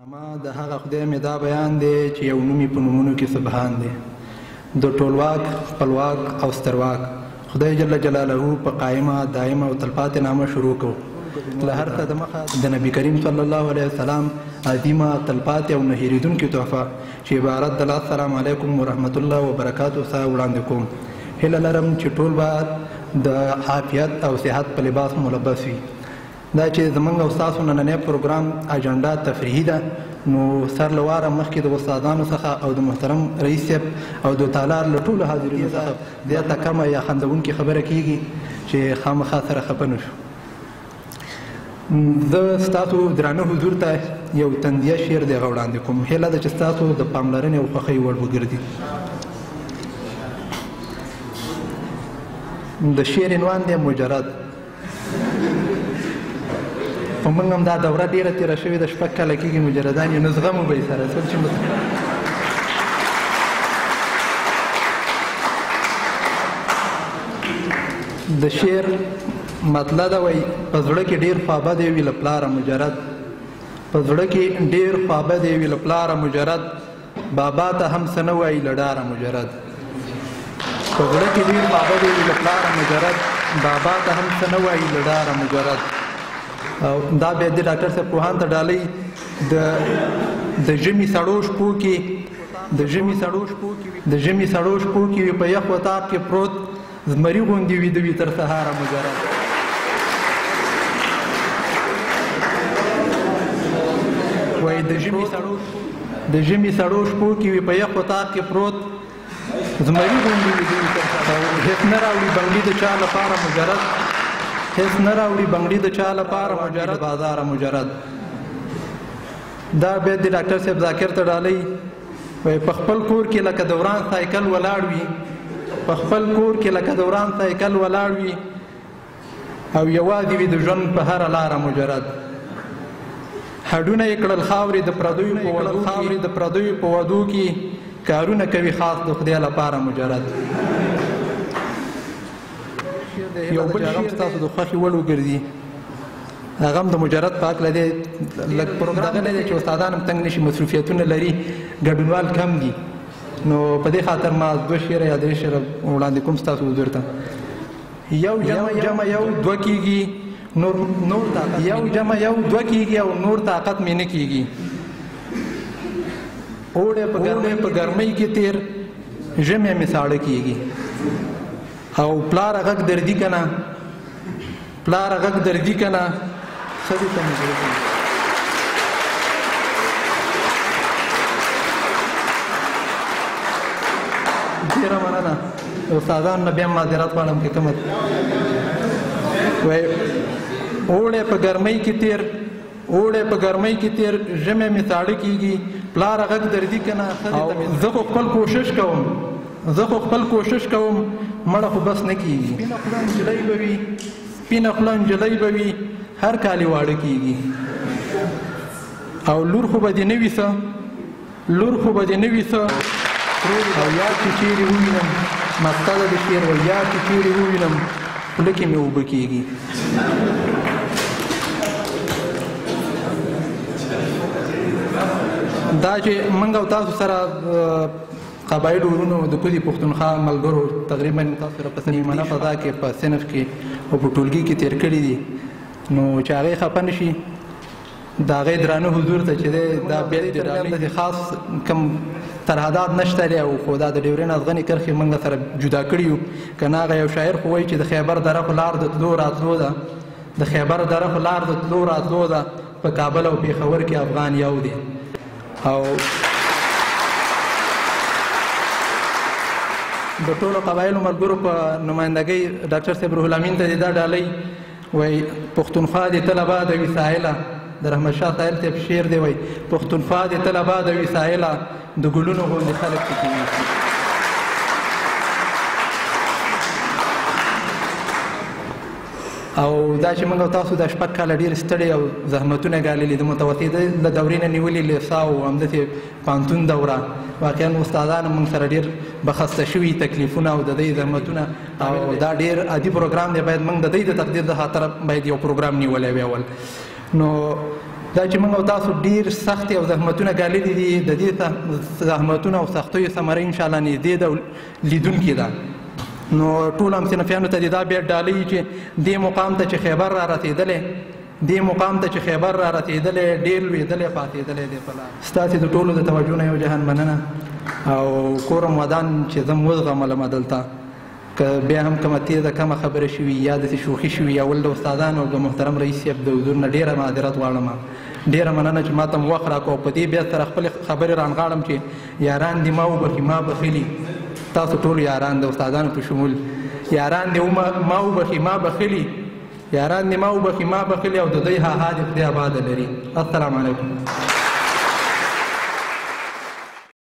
اما د هغه خدای مې دا بیان دی چې یو نوم یې په نومونو کې سبحان دی، د ټولواک، خپلواک او سترواک خدای جل جلاله په قایمه، دایمه او تلپاتې نامه شروع کوو. له هر څه دمخه د نبي کریم صلی الله علیه وسلم عظیمه، تلپاتې او نه هېرېدونکې تحفه چې عبارت د السلام علیکم ورحمت الله وبرکاته څخه وړاندې کوم. هیله لرم چې ټول به د عافیت او صحت په لباس ملبس وي. دا چې زمونږ او ستاسو نننی پروګرام اجنډا تفریحي ده، نو سر له واره مخکې د استادانو څخه او د محترم رئیس صاحب او د تالار له ټولو حاضرینو څخه زیاته کمه یا خندوونکې خبره کیږي چې خامخا سره خفه نه شو. زه ستاسو درانه حضور ته یو تندیه شعر دی هغه وړاندې کوم. هیله ده چې ستاسو د پاملرنې او خوښۍ وړ وګرځي. د شعر عنوان دی مجرد. په موږ هم دا دوره ډېره تېره شوې ده، 6 کاله کېږي مجردان یو، نو زغمو به یې سره څوک چې د شعر مطلع ده وایي: په زړه کې ډېر خوابدی وي له پلاره مجرد، په زړه کې ډېر خوابدی وي له پلاره مجرد، بابا ته هم څه نه وایي له ډاره مجرد. په زړه کې ډېر خوابدی وي له پلاره مجرد، بابا ته هم څه نه وایي له ډاره مجرد. او دا بیا د ډاکټر صاحب پوهان ته ډالۍ د ژمي سړو شپو کې، د ژمي سړو شپو کې، د ژمي سړو شپو کې وي په یخ وطاق کې پروت، زمري غوندې ویده وي تر سهاره مجرد. وایي د ژمي سړو شپو کې وي په یخ وطاق کې پروت، زمري غوندې ویده وي تر سهاره. هېڅ نه راوړي بنګړي د چا لپاره مجرد، هېڅ نه راوړي بنګړي د چا لپاره مجرد، بازاره مجرد. دا بیت د ډاکټر صاحب ذاکر ته ډالۍ. وایي په خپل کور کې لکه د وران سایکل ولاړ وي، په خپل کور کې لکه د وران سایکل ولاړ وي، او یوازې وي د ژوند په هره لاره مجرد. هډونه یې کړل خاورې د پردیو په ودو، خاورې د پردیو په ودو کې، کارونه کوي خاص د خدای لپاره مجرد. یو بل شعر ستاسو د خوښې وړ وګرځي، هغه هم د مجرد په هکله دی. لږ پروګرام دغه دی چې استادان هم تنګ نه شي، مصروفیتونه لري، ګډونوال کم دي، نو په دې خاطر ما 2 شعره یا 3 شعره وړاندې کوم ستاسو حضور ته. یو جمع یو دوه کېږي، نور طاقت، یو جمع یو دوه کېږي او نور طاقت مې نه کېږي. اوړی په ګرمۍ کې تېر، ژمی مې ساړه کېږي. او پلار غږ دردي که نه، پلار غږ دردي که نه، ښځې ته مې زړه کېږي. ډېره مننه استادانو نه بیا معذرت غواړم که کومه. وایي اوړی په ګرمۍ کې تېر، اوړی په ګرمۍ کې تېر، ژمی مې ساړه کېږي، پلار غږ دردي که نه، ښځې ته مې. زه خو خپل کوشش کوم، زه خو خپل کوشش کوم، مړه خو بس نه کېږي. سپینه خوله نجلۍ به وي، سپینه خوله نجلۍ به وي، هر کال یې واړه کېږي. او لور خو به دې نه وي څه، لور خو به دې نه وي څه، او یار چې چیرې ووینم، مقصده د شعر وایي، یار چې چیرې ووینم خوله کې مې اوبه کېږي. دا چې موږ او تاسو سره قبایلو ورونو د کوزې پښتونخوا ملګرو تقریبا تاسو سره په صمیمانه فضا کې په صنف کې او په ټولګي کې تېر کړي دي، نو چې هغې خفه نه شي، د هغې درانه حضور ته چې دی دا بیت د ډالۍ داسې خاص کوم سرحدات نشته دی، او خو دا د ډیورنډ ازغنې کرښې موږ سره جدا کړي یو. که نه هغه یو شاعر خو وایي چې د خیبر دره خو لار د تلو راتلو ده، د خیبر دره خو لار د تلو راتلو ده، په کابل او پېښور کې افغان یو دی. او د ټولو قبایلو ملګرو په نمایندګۍ ډاکټر صاحب روح الامین ته دې دا ډالۍ. وایي پښتونخوا دې تل اباده وي ساحله، د رحمت شاه ساحل صاحب شعر دی، وایي پښتونخوا دې تل اباده وي ساحله، د ګلونو غوندې خلک پکې وي. او دا چې موږ او تاسو دا 6 کاله ډېر ستړي او زحمتونه ګاللي، د متوسطې له دورې نه نیولې لیسا او همداسې پوهنتون دوره، واقعا استادان موږ سره ډېر بخسته شوي تکلیفونه او د دوی زحمتونه، او دا ډېر عادي پروګرام دی، باید موږ د دوی د تقدیر د خاطره باید یو پروګرام نیولی وي اول. نو دا چې موږ او تاسو ډېر سختې او زحمتونه ګاللي دي، د دې زحمتونو او سختیو ثمره انشاءالله نږدې ده او لیدونکې ده. نو ټولو همصنفیانو ته دې دا بیا ډالۍ چې دې مقام ته چې خیبر را رسېدلی، دې مقام ته چې خیبر را رسېدلی، ډېر لوېدلی پاڅېدلی دی په لار. ستاسې د ټولو د توجه نه یو جهان مننه، او کورم ودان چې زه وزغملم دلته، که بیا هم کومه تېزه کمه خبره شوي یا داسې شوخي شوي، اول د استادانو او د محترم رئیس صاحب د حضور نه ډېره معذرت غواړم. ډېره مننه چې ما ته مو وخت راکړو. په دې بیا سره خپلې خبرې رانغاړم چې یاران دې ما وبخښي، ما بخښلي تاسو ټول یاران د استادانو په شمول، یاران دې ما وبخښي، ما بخښلي، یاران دې ما وبخښي، ما بخښلي، او د دوی ها ها دې خدای آباده لري. السلام علیکم.